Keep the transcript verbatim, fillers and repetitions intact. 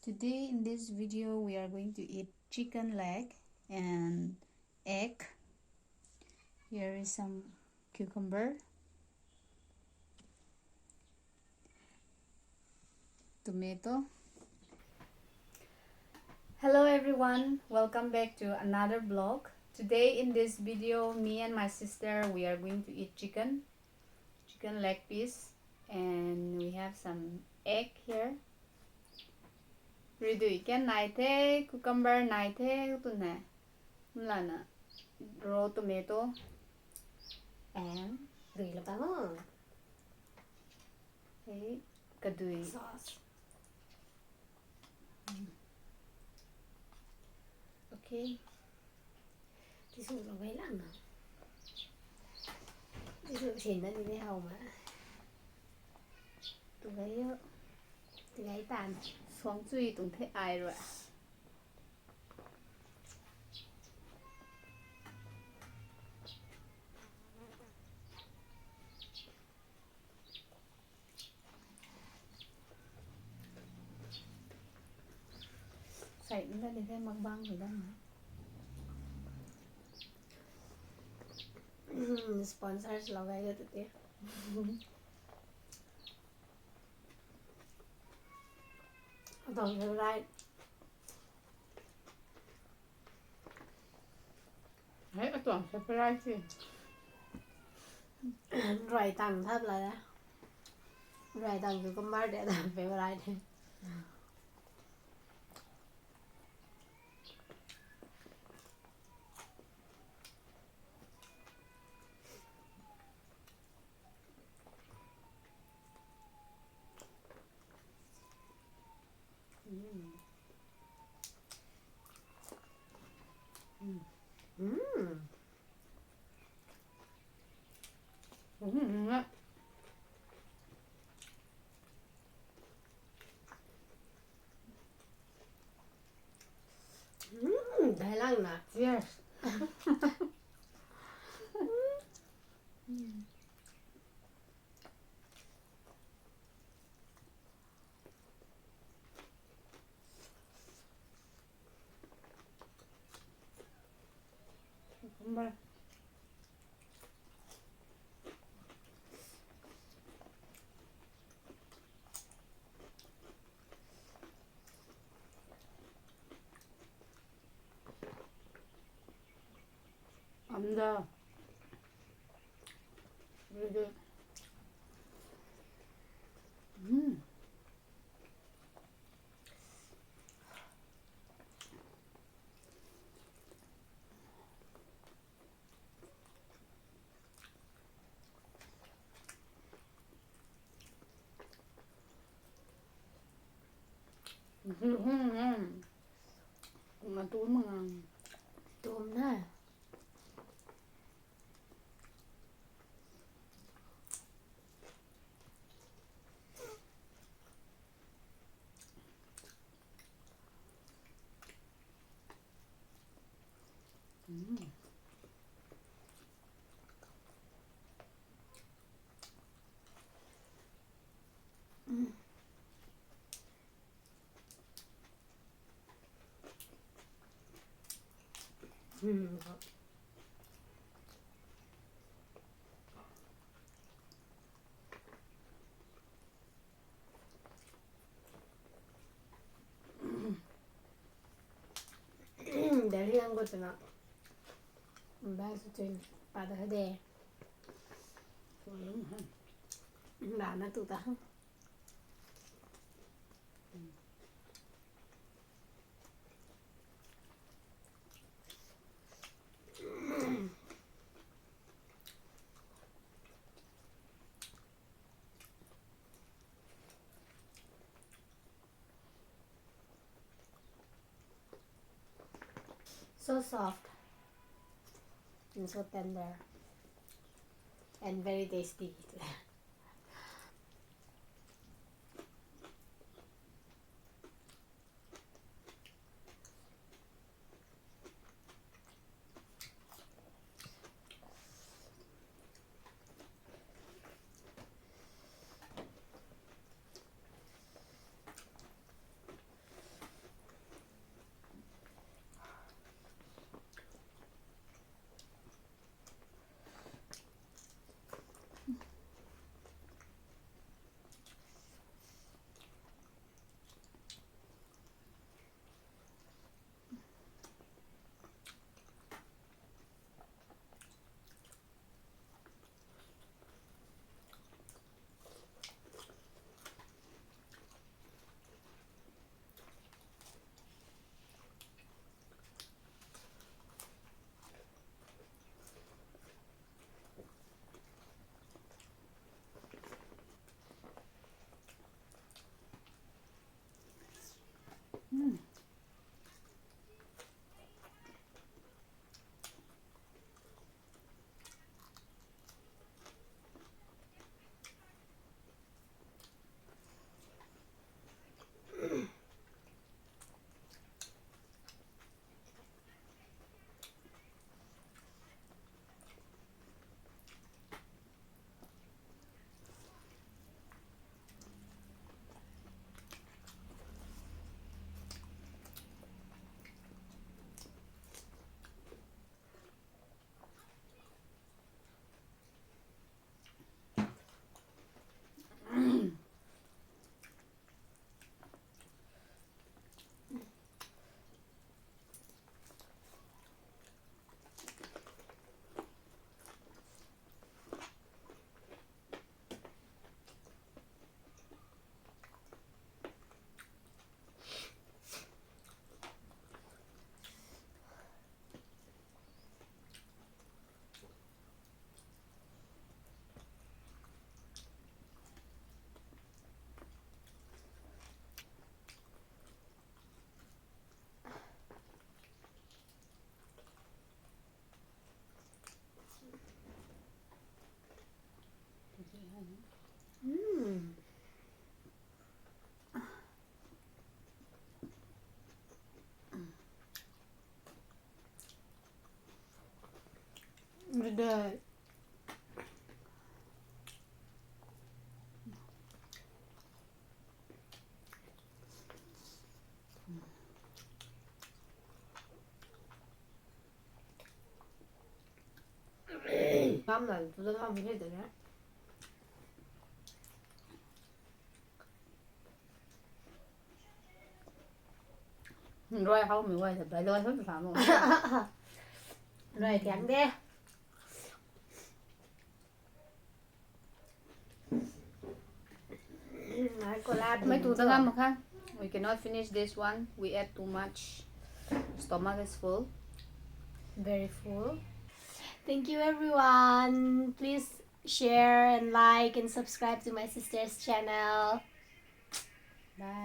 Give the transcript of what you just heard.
Today in this video we are going to eat chicken leg and egg. Here is some cucumber, tomato. Hello everyone, welcome back to another vlog. Today in this video, me and my sister, we are going to eat chicken, chicken leg piece, and we have some egg here. Ridui kan nai the, cucumber nai the, tu ne. Mlana raw tomato and dui la pa mo. Hey, kadui sauce. Okay. Ti su lo gai lang na. Ti su sin na ni le hau ma. Tu gai yo. Tu gai tan. Suang chui tung the ai rua. Sai nda ni the mukbang ni da. Sponsors lo gai ga tu te. Adong favorite. Hei, atuang favorite si. Rui tang thap la da. Rui tang cucumber de da favorite. Mm. Mm. Mm. Mm. Mm, dai lang na. Yes. Mm. Anda. Really. Mm. Tumna. Mm. Mm. Mm. Delhi ang ko tana. Ba su chin pa da de. Ba na tu ta. So soft and so tender and very tasty. Dai. Ngam lan tu da ngam hei de na. Rui hau mi guay sa bai loi hau sa mo. Rui tiang de. Mei tu da ngam mak kha. We cannot finish this one. We ate too much. Stomach is full. Very full. Thank you, everyone. Please share and like and subscribe to my sister's channel. Bye.